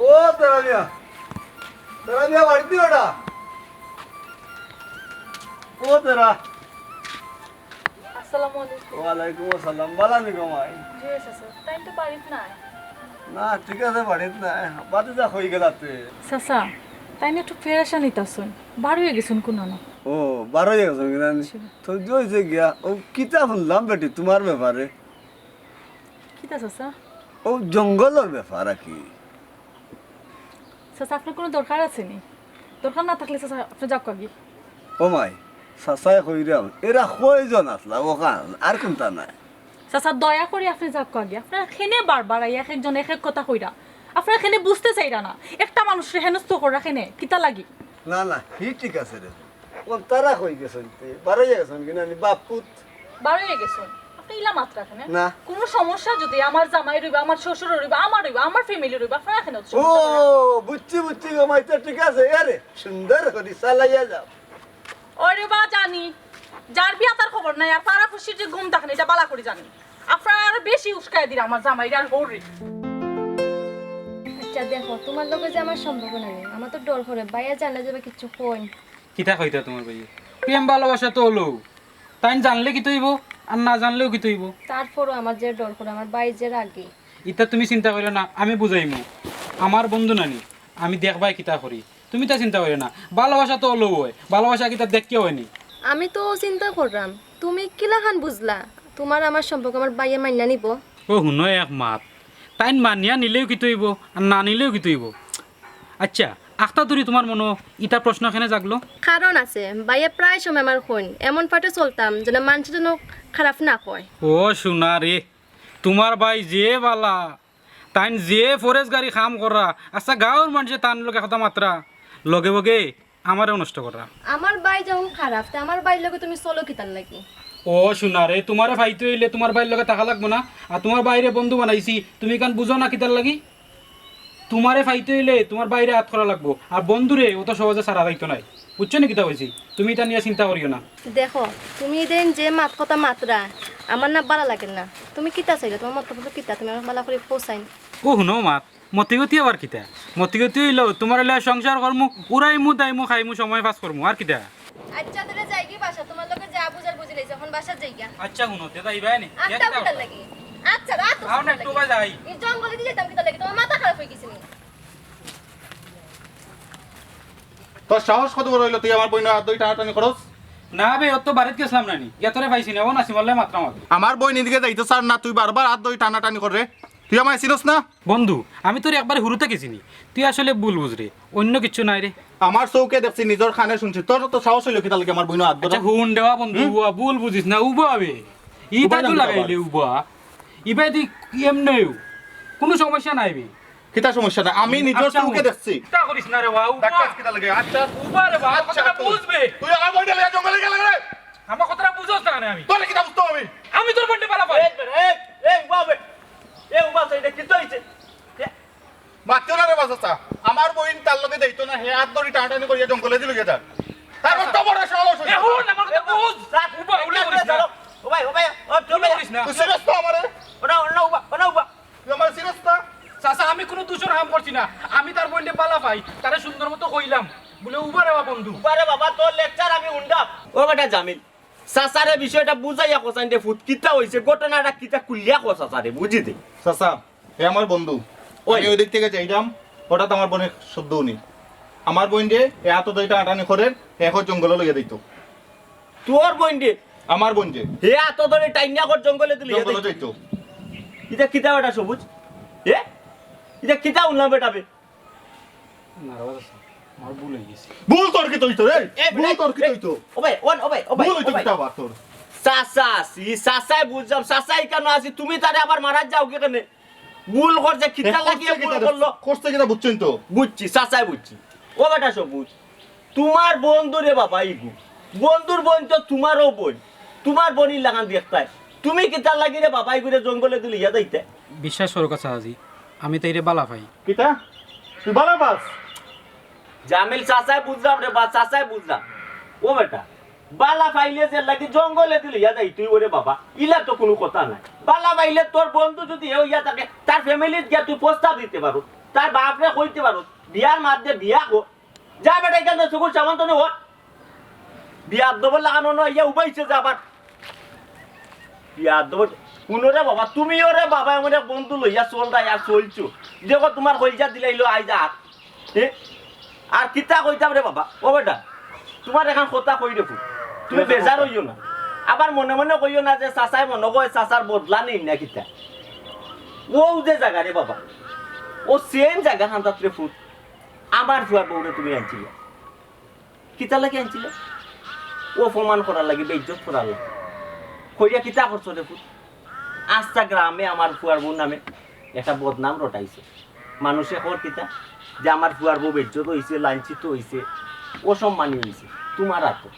ও তেরা মিয়া। তেরা মিয়া, বাড়িত নি বেটা? ও তেরা। আসসালামু আলাইকুম। ওয়ালাইকুম আসসালাম। বালা নি গো মাই? জি, চাচা। তাইন তো বাড়িত নাই। না, ঠিক আছে, বাড়িত নাই। বাড়িত যা হই গেলাতে। চাচা, তাইন একটু পেরেশানিত আছইন। বার অইয়া গেছইন কুনানো। ও, বার অইয়া গেছইন কুনানো? জি। তো যে অইছে গিয়া, ও কিতা হুনলাম বেটি তুমার ব্যাপারে? কিতা চাচা? ও জঙ্গলর ব্যাপার আর কি। চাচা, আপনার কুনু দরকার আছে নি? দরকার না থাকলে চাচা, আপনে যাউক্কা গি। ও মাই, চাচায় কইরাম, এরা কয়জন আছলা অখান, আর কুনতা নাই? চাচা, দয়া করি আপনে যাউক্কা গি। আপনারা কেনে বারবার আইয়া এক একজন এক এক কথা কইরা? আপনারা কেনে বুঝতে চাইরা না? একটা মানুষরে হেনস্থা কররা কেনে? কিতা লাগি? না, না, হি ঠিক আছে রে। অখন তারা কই গেছইন তে? বার অইয়া গেছইন কি না নি বাপ পুত? বার অইয়া গেছইন। আপনে ইলা মাতরা কেনে? না। কুনু সমস্যা যুদি আমার জামাইর অইবা, আমার শ্বশুরর অইবা, আমার অইবা, আমার ফ্যামিলির অইবা, আপনারা কেনে অত ও, সমস্যা করেন? বুঝছি, বুঝছি গো মাই, তে ঠিক আছে। এরে, সুন্দর করি চালাইয়া যাও। ওরে বা জানি, যার বিয়া তার খবর নাই, আর পাড়া ফুসির যে গুম থাকে না, ইটা বালা করি জানি। আপনারা আরো বেশি উস্কাই দিরা আমার জামাইরে আর হউরে। আচ্ছা দেখো, তুমার লগে যে আমার সম্পর্ক নাই, আমার তো ডর করে, ভাইয়ে জানলে যে বা কিচ্ছু কইন। কিতা কইতা তুমার ভাইয়ে? প্রেম ভালোবাসা তো অইলো, তাইন জানলে কিতা অইবো আর না জানলেও কিতা অইবো। তারপরও আমার যে ডর করে, আমার ভাই যে রাগে। ইতা তুমি চিন্তা করিও না, আমি বুঝাইমু। আমার বন্ধু নানি, আমি দেখবায় কিতা করি, তুমি ইতা চিন্তা করিও না। ভালোবাসা তো অইলো অয়, ভালোবাসা কিতা দেখিয়া অয়নি? আমি তো চিন্তা করলাম, তুমি কিলাখান বুঝলা তুমার আমার সম্পর্ক আমার ভাইয়ে মাইনা নিবো? ও হুনো এক মাত, তাইন মানিয়া নিলেও কিতা অইবো আর না নিলেও কিতা অইবো? আচ্ছা, আখতা ধরি তুমার মনো ইতা প্রশ্ন কেনে জাগলো? কারণ আছে, ভাইয়ে প্রায় সময় আমার কইন, এমন পাটে চলতাম যেন মানষে যেন খারাপ না কয়। ও সোনা রে, তুমার ভাই যে ভালা, তাইন যে ফরেজগারি কাম কররা, আচ্ছা গাউর মানষে তান লগে কথা মাতরা, লগে বগে আমারেও নষ্ট কররা। আমার ভাই যখন খারাপ, তে আমার ভাইর লগে তুমি চলো কিতার লাগি? ও সোনা রে, তুমারে পাইতে অইলে তুমার ভাইর লগে থাকা লাগবো না, আর তুমার ভাইরে বন্ধু বানাইছি, তুমি ইখান বুঝো না কিতার লাগি? তুমারে পাইতে অইলে তুমার ভাইরে আত করা লাগবো, আর বন্ধুরে অত সহজে ছাড়া যাইতো নায়, বুঝছো নি কিতা কইছি? তুমি ইতা নিয়া চিন্তা করিও না। দেখো, তুমি ইদাইন যে মাত কথা মাতরা, আমার না ভালা লাগে না। তুমি কিতা চাইলা, তুমার মতলব কিতা? তুমি আমারে ভালা করি কও চাইন। ও হুনো মাত, মতিগতি আবার কিতা? মতিগতি অইলো তুমার লইয়া সংসার করমু, উড়াইমু, দাইমু, খাইমু, সময় পাস করমু, আর কিতা? আচ্ছা, তাইলে যাইগি বাসাত, তুমার লগে যা বুঝার বুঝিলাইছি, অখন বাসাত যাইগা। আচ্ছা হুনো, তে যাইবায় নি? আত্তা কিতার লাগি? আচ্ছা, রাত আও না, একটু বাদে যাই। এই জঙ্গলে দিয়া যাইতাম কিতার লাগি? তুমার মাথা খারাপ অই গেছে নি? তোর সাহস কত বড় অইলো, তুই আমার বইনর আত ধরি টানাটানি করস? না বে, অত বাড়িত গেছলাম না নি, গিয়া তোরে পাইছি না, ও নাসিমর লগে মাতরাম। আমার বইন ইদিকে যাইতো চার না, তুই বারবার আত ধরি টানাটানি কররে। তুই আমারে চিনস না? বন্ধু, আমি তোরে একবার হুরুতে চিনি, তুই আসলে ভুল বুঝরে, অইন্য কিচ্ছু নায় রে। আমার চউখে দেখছি, নিজর কানে হুনছি, তোর তো সাহস অইলো কিতার লাগি আমার বইনর আত ধরস? আচ্ছা হুন দেওয়া বন্ধু, হুম? উবা, ভুল বুঝিস না, উবা বে। ইতা উবা তো জানতে লাগাইলে আবার। উবা। ইবাদি এমনেও। কুনু সমস্যা নাই বে। কিতা সমস্যা নাই? আমি নিজর আচ্ছা, চউখে হুন। দেখছি। ইতা করিস না রে বা, উবা। ডাক্তার কিতার লাগি? আচ্ছা। উবা রে বা, আচ্ছা, কথাটা তুই। বুঝবে। তুই আমার বইনরে লইয়া জঙ্গলে গেলে রে? আমার কথাটা বুঝস না কেনে আমি? তোরে কিতা বুঝতাম আমি? আমি তোর বইনরে ভালা পাই। এই, এই, এই, উবা বে। এই, উবা, ইটা কিতা অইছে? এ, মাতিও না রে বা চাচা, আমার বইন তার লগে যাইতো না, হে আত ধরি টানাটানি করিয়া জঙ্গলেদি লইয়া যার। তার অত বড় সাহস অইছে। এ, হুন, আমার কথা বুঝ। উবা, উলি করিস না। ও ভাই, ও ভাই, ও, উলি করিস না। তুই চিনস তো আমারে? ওটা, ওটা উবা, ওটা উবা। তুই আমারে চিনস না? চাচা, আমি কুনু দুষর কাম করছি না। আমি তার বইনরে ভালা পাই, তারে সুন্দর মতো কইলাম। বুলে, উবা রে বা বন্ধু। উবা রে বাবা, তোর lecture আমি হুনরাম। ও বেটা জামিল, চাচারে বিষয়টা বুঝাইয়া কছাইন রে ফুত, কিতা অইছে, ঘটনাটা কিতা খুলিয়া ক চাচারে, বুঝি দে। চাচা, হে আমার বন্ধু। ওই। আমি ওই দিক থাকি যাইরাম, হঠাৎ আমার বইনে শব্দ হুনি। আমার বইনরে হে আতো ধরি টানাটানি করের, হে কয় জঙ্গলে লইয়া যাইতো। তোর বইনরে? আমার বইনরে। হে আতো ধরি টাইনা কর জঙ্গলেদি লইয়া যাইতো। জঙ্গলে যাইতো। ইটা কিতা বেটা সবুজ? এ? ইটা কিতা হুনলাম বেটা বে? না রে বাবা, আমার ভুল অই গেছে। ভুল তোর কিতা অইতো রে? এ, ভুল বেটা, তোর কিতা এ, অইতো? ও ভাই, ওন, ও ভাই, ও ভাই, ভুল অইতো ও ভাই। কিতা আবার তোর? চাচা আছি, চাচায় বুঝলাম, চাচায় কেনে আছি, তুমি তারে আবার মারাত যাওগি কেনে? ভুল করছে, কিতা লাগি করছে ভুল কিতা করলো? করছে কিতা বুঝছইন তো? বুঝছি, চাচায় বুঝছি। ও বেটা সবুজ, তুমার বন্ধু রে বাবা ইগু। বন্ধুর বইন তো তুমারও বইন। তুমার বইনর লাখান দেখতায়। তুমি কিতার লাগি রে বাবা ইগুরে জঙ্গলেদি লইয়া যাইতায়? বিশ্বাস করো চাচাজি, আমি তাইরে ভালা পাই। কিতা? তুই ভালা পাস? জামিল চাচায় বুঝলাম রে বা, চাচায় বুঝলাম। ও বেটা, ভালা পাইলে যে লাগি জঙ্গলেদি লইয়া যাইতো ওরে বাবা, ইলা তো কুনু কথা নায়। ভালা পাইলে তোর বন্ধু যুদি হে অইয়া থাকে, তার family-ত গিয়া তুই প্রস্তাব দিতে পারো, তার বাপরে কইতে পারো, বিয়ার মাত দে বিয়া কর। যা বেটা, ইখান থাকি চকুর সামনে থাকি হট। বিয়াদবর লাখান অনো আইয়া উবাইছে যে আবার। বিয়াদবর, হুনো রে বাবা, তুমিও রে বাবা, এমন এক বন্ধু লইয়া চলরায় আর চলছো। দেখো, তুমার কইলজা দিলাইলো আইজ আর। এ? আর কিতা কইতাম রে বাবা? ও বেটা, তুমার একখান কথা কই রে ফুত, তুমি বেজার অইও না। আবার মনে মনে কইও না যে চাচায় মনো কয় চাচার বদলা নেইন না কিতা। অউ যে জাগা রে বাবা, অউ same জাগা খান্দাত রে ফুত। আমার ফুয়ার বউরে তুমি আনছিলায়। কিতার লাগি আনছিলায়? অপমান করার লাগি, বেইজ্জত করার লাগি। কইয়া কিতা করছো রে ফুত? আস্তা গ্রামে আমার ফুয়ার বউর নামে একটা বদনাম রটাইছো। মানষে কর কিতা? যে আমার ফুয়ার বউ বেইজ্জত অইছে, লাঞ্ছিত অইছে, অসম্মানী অইছে। তুমার আতো।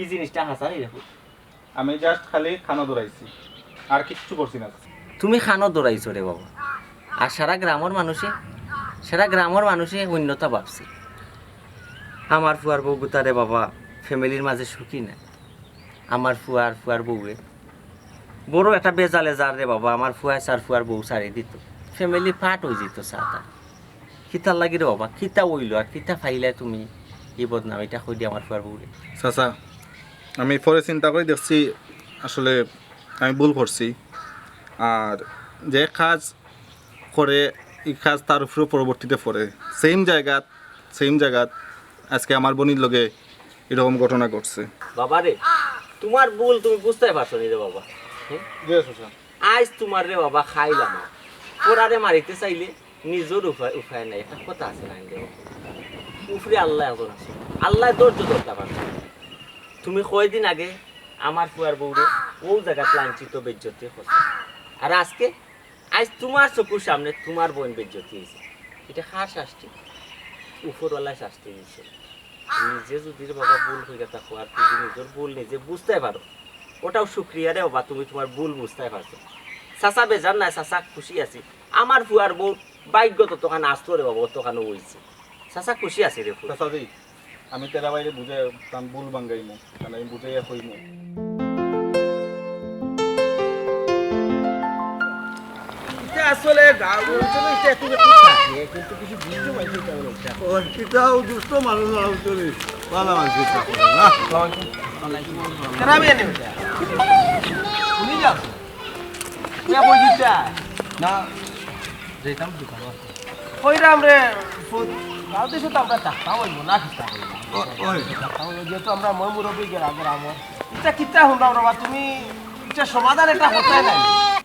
ই জিনিসটা হাছা নি রে ফুত? আমি just খালি কানো ধরাইছি, আর কিচ্ছু করছি না। তুমি কানো ধরাইছো রে বাবা, আর সারা গ্রামর মানষে, সারা গ্রামর মানষে অইন্যতা ভাবছে। আমার ফুয়ার বউ গুতা রে বাবা, family-র মাঝে সুখী নায়। আমার ফুয়ার, ফুয়ার বউয়ে বড় একটা বেজালে যার রে বাবা, আমার ফুয়া ছাড়া ফুয়ার বউ ছাড়ি দিত, ফ্যামিলি পার্ট অই যিত চাচা। কিতার লাগি রে বাবা, কিতা অইলো আর কিতা পাইলায় তুমি ই বদনামিটা কইয়া আমার ফুয়ার বউরে? চাচা, আমি পরে চিন্তা করি দেখছি, আসলে আমি ভুল করছি। আর যে কাজ করে, ই কাজ তার উপরেও পরবর্তীতে পড়ে। সেম জায়গাত, সেম জায়গাত আজকে আমার বইনর লগে এরকম ঘটনা ঘটছে। বাবা রে, তুমার ভুল তুমি বুঝতায় পারছো নি রে বাবা। হুম? জি, চাচা। আইজ তুমার রে বাবা খাইলাম আর। পোড়ারে মারিতে চাইলে নিজর উপায়, উপায় নাই। একটা কথা আছে না রে বাবা? উপরে আল্লাহ একজন আছে। আল্লায় ধৈর্য ধরতা পারছে না। তুমি কয়দিন আগে আমার ফুয়ার বউরে অউ জাগাত লাঞ্ছিত বেইজ্জতি করছো। আর আজকে, আইজ তুমার চকুর সামনে তুমার বইন বেইজ্জতি অইছে। ইটা কার শাস্তি? উপরওয়ালায় শাস্তি দিছে। নিজে যুদি রে বাবা ভুল কইরা থাকো আর তুমি নিজর ভুল নিজে বুঝতায় পারো, ওটাও শুক্রিয়া রে বাবা, তুমি তুমার ভুল বুঝতায় পারছো। চাচা বেজার নায়, চাচা খুশি আছি। আমার ফুয়ার বউর ভাইগ্য ততখান আস্ত রে বাবা, অতখানও অইছে। চাচা খুশি আছি রে ফুয়া। চাচা জি, আমি তেরা ভাইরে বুঝাই, তান ভুল ভাঙ্গাইমু, তান আমি বুঝাইয়া কইমু। ইটা আসলে গাঁও অঞ্চলে ইটা একটু একটু থাকে, কিন্তু কিছু বুঝতে পারছি তেমন একটা। ও, ইটাও দুষ্ট মানুষ না, বুঝছো নি? ভালা মানুষ ইটা করে না। তেরা ভাই এনে বেটা। তুমি যাও। তুই কই দিতা? না, যাইতাম দোকানো। কইরাম রে, ফুত, গাঁও দেশো তো আমরা থাকতাম অইবো না, কিতা কইবো? ও, ওই। থাকতাম অইবো, যেহেতু আমরা ময় মুরব্বি গেরা, গেরা আমার। ইটা কিতা হুনরাম রে বা, তুমি ইটা সমাধান একটা করতায় নায়।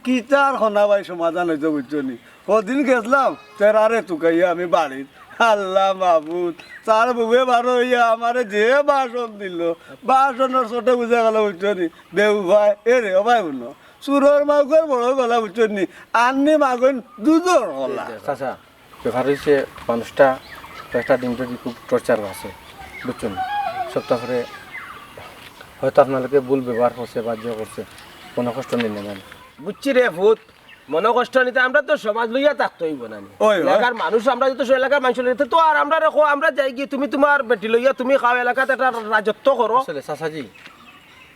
কিতার কনা ভাই সমাধান অইতো বুঝছো নি? কদিন গেছলাম, তেরারে তুকাইয়া আমি বাড়িত। আল্লাহ মাবুদ, তার বউয়ে বারো অইয়া আমারে যে ভাষণ দিলো, ভাষণর চোটে বুঝা গেলো বুঝছো নি? বেউফায়, এ রে, ও ভাই হুনো, চুরর মাউগর বড় গলা বুঝছো নি? আন্নি মাগইন দুধর গলা। চাচা, ব্যাপার অইছে, মানুষটা কয়েকটা দিন ধরি খুব টর্চারো আছে, বুঝছো নি? সপ্তাহ পরে হয়তো আপনার লগে ভুল ব্যবহার করছে বা যে করছে, মনো কষ্ট নিন না। বুঝছি রে ফুত, মনো কষ্ট নিতে আমরা তো সমাজ লইয়া থাকতে অইবো না নি। ওই, ওই। এলাকার মানুষ, আমরা যত এলাকার মানুষ লইয়া তো আর আমরা রেখো, আমরা যাইগি, তুমি তুমার বেটি লইয়া তুমি খাও, এলাকাত একটা রাজত্ব করো। আসলে চাচাজি,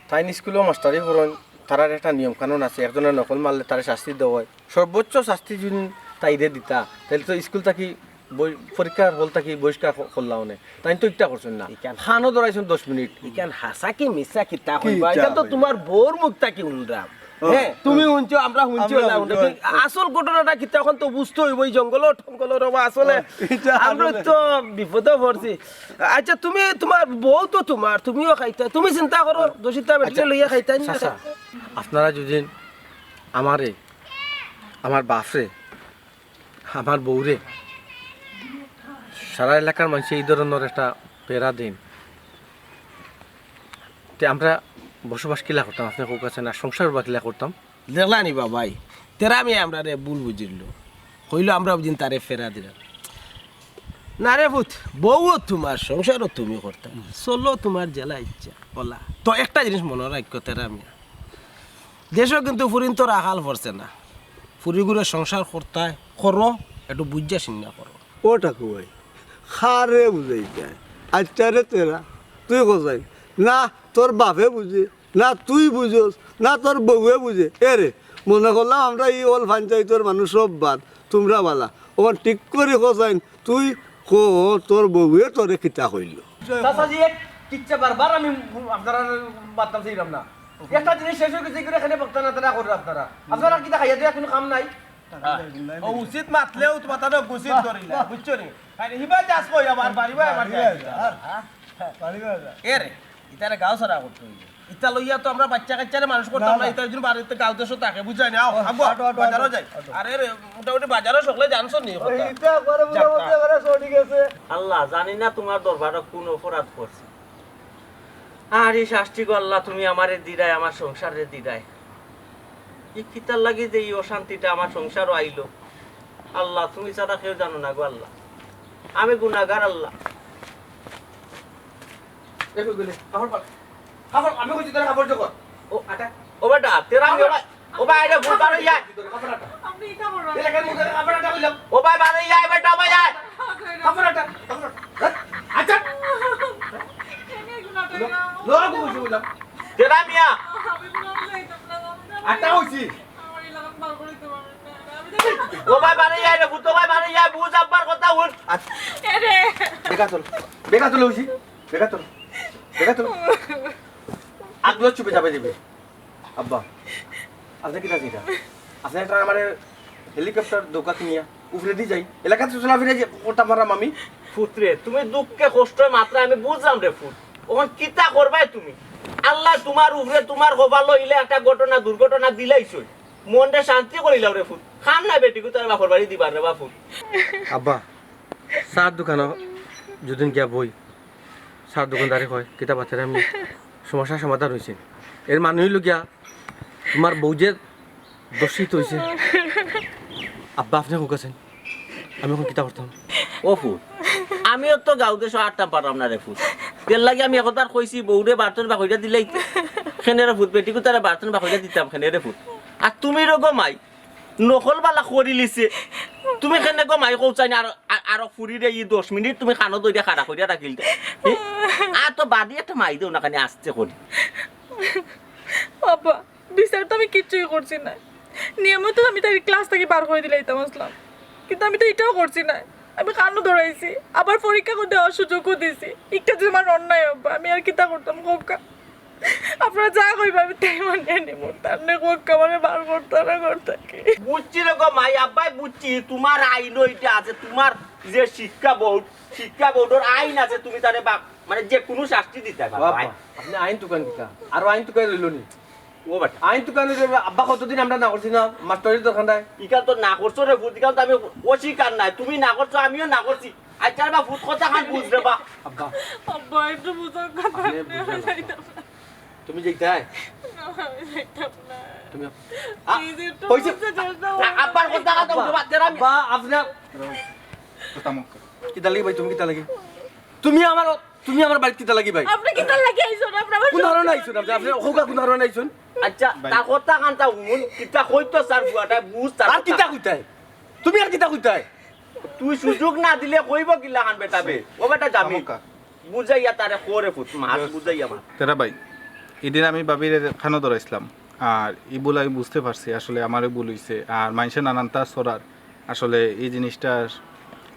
তাইন স্কুলো মাস্টারি করইন, তারার একটা নিয়ম কানুন আছে, একজনে নকল মারলে তারে শাস্তি দেওয়া অয়। সর্বোচ্চ শাস্তি যুদি তাইরে দিতা, তাইলে তো স্কুল থাকি বই-, পরীক্ষার হল থাকি বহিষ্কার ক-, করলা অনে। তাইন তো ইটা করছইন না। ইখান খানো ধরাইছইন দশ মিনিট। ইখান হাছা কি মিছা কিতা কইবা? ইটা তো তুমার বউর মুখ থাকি হুনরাম। ও, হ্যাঁ, তুমি হুনছো, আমরা হুনছি, আমরা অলা হুনছি। হুনছি। আসল ঘটনাটা কিতা অখন তো বুঝতে অইবো। ই জঙ্গলো টঙ্গলো রে বা আসলে ও, ইটা আমরা আসলে তো বিপদো পড়ছি। আচ্ছা, তুমি, তুমার বউ তো তুমার, তুমিও খাইতা, তুমি চিন্তা করো, দোষিতা বেটিরে লইয়া খাইতা নি? চাচা, আপনারা যুদি আমারে, আমার বাফরে, আমার বউরে, সারা এলাকার মানষে ই ধরনর একটা পেরা দেইন, তে আমরা বসবাস কিলা করতাম? আপনে কউক্কা চাইন, আর সংসার বা কিলা করতাম? দেখলা নি বাবাই, তেরা মিয়ায় আমরারে ভুল বুঝিলো, কইলো আমরা বুঝিন তারে পেরা দিরাম। না রে ফুত, বউও তুমার, সংসারও তুমি করতায়, চলো তুমার যেলা ইচ্ছা অলা। তো একটা জিনিস মনো রাখিও তেরা মিয়া, দেশো কিন্তু ফুরিন্তর আকাল পড়ছে না। ফুরিগুরে সংসার করতায়, করো, একটু বুঝিয়া চিন্তা করো। ও ঠাকু ভাই, কারে বুঝাইতায়? আচ্ছা রে তেরা, তুই কছাইন। না তোর বাফে বুঝে, না তুই বুঝোস, না তোর বউয়ে বুঝে। এ রে, মনো করলাম আমরা ই অকল পঞ্চাইতর মানুষ সব বাদ, তুমরা ভালা। অখন ঠিক করি কছাইন, তুই ক, তোর বউয়ে তোরে কিতা কইলো? চাচাজি, এক কিচ্ছা বারবার আমি আপনারার মাততাম চাইরাম না। একটা জিনিস শেষ অই গেছে, ইগুরে কেনে বক্তা না তারা করের আপনারা। আপনারা কিতা খাইয়া দিয়া কুনু কাম নাই? ও উচিত মাতলেও তো মাথা তো উচিত ধরিলা, বুঝছো নি? আরে হিবা যাস কই আবার, বাড়ি বাড়ি আবার যাস। এ রে, ইতারে গাঁও ছাড়া করতে অইবো। ইতা লইয়া তো আমরা বাইচ্চা কাইচ্চারে মানুষ করতাম না, না। ইতা একজন বাড়িতে গাঁও দেশো থাকে, বুঝাই না? আও, আও, আব্বু, আটো, আটো, বাজারো আটো, যাই। আটো। আরে রে, মোটামুটি বাজারো সকলে জানছো নি কথা? ইতা করে মোটামুটি করে চলি গেছে। আল্লাহ, জানি না তুমার দরবারো কুন অপরাধ করছি। আর ই শাস্তি গো আল্লাহ, তুমি আমারে দিরায়, আমার সংসাররে দিরায়। ই কিতার লাগি যে ই অশান্তিটা আমার সংসারো আইলো? আল্লাহ, তুমি ছাড়া কেউ জানো না গো আল্লাহ। আমি গুনাগার আল্লাহ। দেখো গেলে, কাপড় পাল। কাপড়, আমি কইছি তোরা কাপড় জোগাড়। ও, আটা। ও বেটা, তেরা আমি ও ভাই, ও ভাই, এটা ভুল পারো ইয়া। কাপড় আটা। আপনি এটা করবেন। এলাকার মধ্যে কাপড় আটা কইলাম। ও ভাই, বারো ইয়া, বেটা, ও ভাই, আয়। কাপড় আটা, কাপড় আটা। আচ্ছা। এনে এগুলো আটা লো, লো, আমি কইছি বললাম। তেরা মিয়া। আমি কোনো যাইতাম না, আমি না আটা হইছে। আচ্ছা, এরে। বেগা চল, বেগা চল, অইছি, বেগা চল, বেগা চল। আগলো চুপে যাবে দিবে। আব্বা, আপনি কিতা চিন্তা? আপনি একটা আমার হেলিকপ্টার দৌকা কিনিয়া উপরে দিয়ে যাই, এলাকাত চলাফিরা যে করতাম পারলাম আমি। ফুতরে, তুমি দুঃখে কষ্টে মাতরায় আমি বুঝলাম রে ফুত। অখন কিতা করবায় তুমি? আল্লায় তুমার উপরে তুমার কপালো ইলা একটা ঘটনা, দুর্ঘটনা দিলাইছইন। মনটা শান্তি করিলাও রে ফুত। কাম নাই বেটিগুতারে বাপর বাড়ি দিবার রে বা ফুত। আব্বা, চার দোকানো যুদিন গিয়া বই, চার দোকানদারে কয়, "কিতা বাতের আমি সমস্যা সমাধান অইছে।" এর মানে অইলো গিয়া, তুমার বউ যে দোষী তো অইছে। আব্বা, আপনে কউক্কা চাইন, আমি অখন কিতা করতাম? ও ফুত, আমিও তো গাঁও দেশো আটতাম পারলাম না রে ফুত। এর লাগি আমি একবার কইছি, বউরে বার্তন বাকইটা দিলাইতে। কেনে রে ফুত, বেটিগুতারে বার্তন বাকইটা দিতাম কেনে রে ফুত? আর তুমি রে গো মাই, নকল বালা করিলিছে। তুমি কেনে গো মাই কও চাইন আর, আর, আরো ফুরিরে ই দশ মিনিট তুমি কানো ধরিয়া খাড়া করিয়া রাখিলতে। এ? আর তো বাদি একটা মাই দেও না কেনে আস্তে করি। বাবা, বিচার তো আমি কিচ্ছুই করছি না। নিয়মে তো আমি তারে ক্লাস থাকি বার করি দিলাইতাম আছলাম, কিন্তু আমি তো ইটাও করছি না। আমি কানো ধরাইছি, আবার পরীক্ষা দেওয়ার সুযোগও দিছি। ইটা যে আমার অন্যায়, আব্বা, আমি আর কিতা করতাম কউক্কা? আপনারা যা কইবা আমি তাই মানিয়া নিমু। তার নে কউক্কা আমারে বার করতা না করতা কি? বুঝছি রে গো মাই, আব্বাই বুঝছি, তুমার আইনও ইটা আছে, তুমার যে শিক্ষা বোর্ড, শিক্ষা বোর্ডর আইন আছে, তুমি তারে বা-, মানে যে কুনু শাস্তি দিতা পারবা। আপনে আইন তুকান কিতা? আরো আইন তুকাই রইলো নি? ও বেটা। আইন তুকান রইলো, আব্বা কতদিন আমরা না করছি না, মাস্টারির দরকার নাই। ইখান তো না করছো রে ফুত, ইখান তো আমি অস্বীকার নাই। তুমি না করছো, আমিও না করছি। আচ্ছা রে বা ফুত, কথা খান বুঝ রে বা। আব্বা। আব্বা, একটু বুঝার কথা। আপনে বুঝলেন না। যাইতাম না। তুমি যাইতায়? না, আমি যাইতাম না। তুমি আ-, please, একটু কইছে, বুঝতে চেষ্টা করো। আব্বার কথা, কথা আব্বা, উঠে বাদ দেন আমি। আব্বা, আপনার কথা মুখ। কিতা লাগি ভাই, তুমি কিতা লাগি? তুমি আমার, তুমি আমার বাড়িত কিতা লাগি ভাই? আপনে কিতা লাগি আইছইন? আপনে আমার কোন ধরনের আইছইন? আপনে, আপনে কউক্কা কোন ধরনের আইছইন? আচ্ছা, ভাই। তার কথা কানটা হুন, কিতা কইতো স্যার বুয়াটায় বুঝ তার আর কথা। কিতা কইতায়? তুমি আর কিতা কইতায়? তুই সুযোগ না দিলে কইবো কিলাখান বেটা বে? ও বেটা জামিল। খামোকা। বুঝাইয়া তারে কও রে ফুত, মাত বুঝাইয়া মাত। তেরা ভাই, ইদিন আমি ভাবিরে কানো ধরাইছলাম, আর ই ভুল আমি বুঝতে পারছি, আসলে আমারও ভুল অইছে। আর মাইনষে নানানতা ছড়ার, আসলে ই জিনিসটা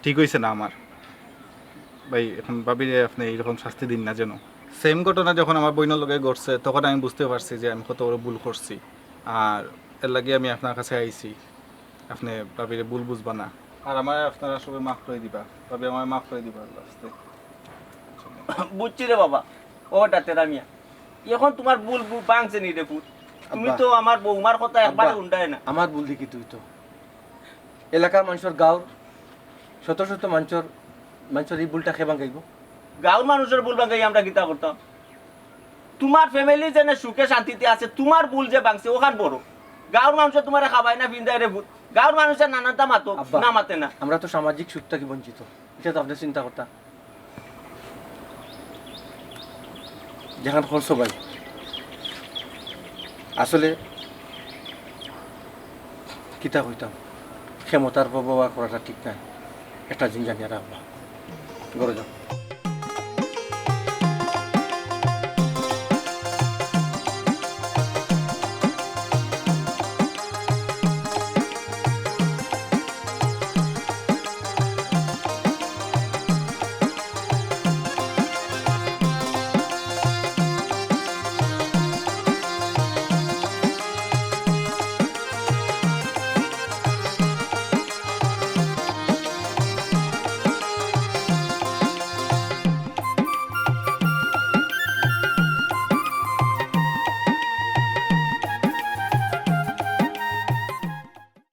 ঠিক অইছে না আমার। ভাই, এখন ভাবিরে আপনে ইরকম শাস্তি দিন না যেন। Same ঘটনা যখন আমার বইনর লগে ঘটছে, তখন আমি বুঝতে পারছি যে আমি কত বড় ভুল করছি। আর এর লাগি আমি আপনার কাছে আইছি। আপনে ভাবিরে ভুল বুঝবা না। আর আমারে আপনারা সবে মাফ করি দিবা। ভাবি, আমারে মাফ করি দিবা আল্লার ওয়াস্তে। বুঝছি রে বাবা, ও বেটা তেরা মিয়া, এখন তুমার ভুল, ভুল ভাঙছে নি রে ফুত? তুমি আব্বা। তো আমার বৌমার কথা একবারে আব্বা, হুনরায় না। আমার ভুল দেখি তুই তো এলাকার মানষর, গাঁওর শত শত মানষর, মানষর ই ভুলটা কে ভাঙাইবো? গাঁওর মানষর ভুল ভাঙাই আমরা কিতা করতাম? তুমার family যেনে সুখে শান্তিতে আছে, তুমার ভুল যে ভাঙছে অখান বড়। গাঁওর মানষে তুমারে খাবায় না, পিন্দায় রে ফুত। গাঁওর মানষে নানানতা মাতো, আব্বা, না মাতে না। আমরা তো সামাজিক সুখ থাকি বঞ্চিত, ইটা তো আপনে চিন্তা করতা। যেখান করছো ভাই, আসলে কিতা কইতাম, ক্ষমতার অপব্যবহার করাটা ঠিক নায়। একটা জিনিস জানিয়া রাখবা, ঘরো যাও।